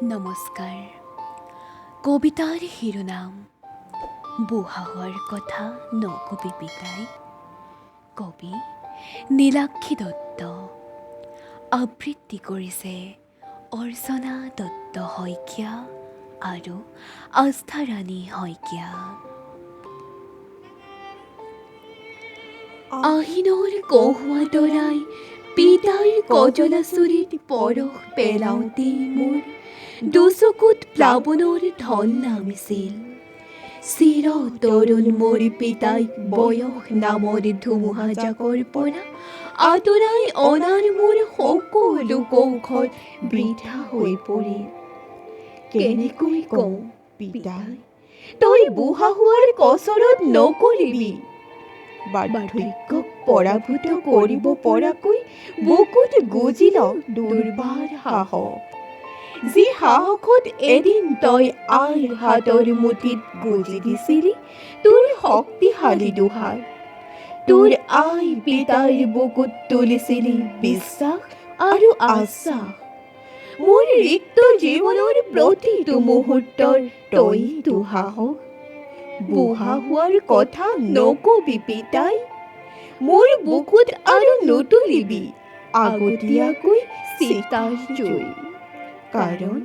নমস্কাৰ। কবিতাৰ শিৰোনাম বুঢ়া হোৱাৰ কথা নকবি পিতাই। কবি নীলাক্ষী দত্ত। আবৃত্তি কৰিছে অৰ্চনা দত্ত শইকীয়া আৰু আস্থাৰাণী শইকীয়া। আহিনৰ কহুৱা তৰাই পিতাইৰ কজলা চুলিত পৰশ পেলাওঁতেই মোৰ দুচকুত প্লাৱনৰ ঢল নামিছিল। চিৰ তৰুণ মোৰ পিতাইক বয়স নামৰ ধুমুহাজাকৰ পৰা আঁতৰাই অনাৰ মোৰ সকলো কৌশল বৃথা হৈ পৰিল। কেনেকৈ কওঁ, পিতাই, তই বুঢ়া হোৱাৰ কচৰৎ নকৰিবি। বাৰ্ধক্যক পৰাভূত কৰিব পৰাকৈ বুকুত গুজি ল দুৰ্বাৰ সাহস, যি সাহসত এদিন তই আইৰ হাতৰ মুঠিত গুজি দিছিলি তোৰ শক্তিশালী দুহাত। তোৰ আই পিতাইৰ বুকুত তুলিছিলি বিশ্বাস আৰু আশ্বাস। মোৰ ৰিক্ত জীৱনৰ প্ৰতিটো মুহূৰ্তৰ তইতো সাহস। বুঢ়া হোৱাৰ কথা নকবি পিতাই, মোৰ বুকুত আৰু নুতুলিবি আগতীয়াকৈ চিতাৰ জুই, কাৰণ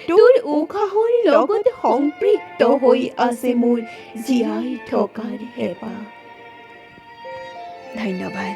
তোৰ উশাহৰ লগত সম্পৃক্ত হৈ আছে মোৰ জীয়াই থকাৰ হেঁপাহ। ধন্যবাদ।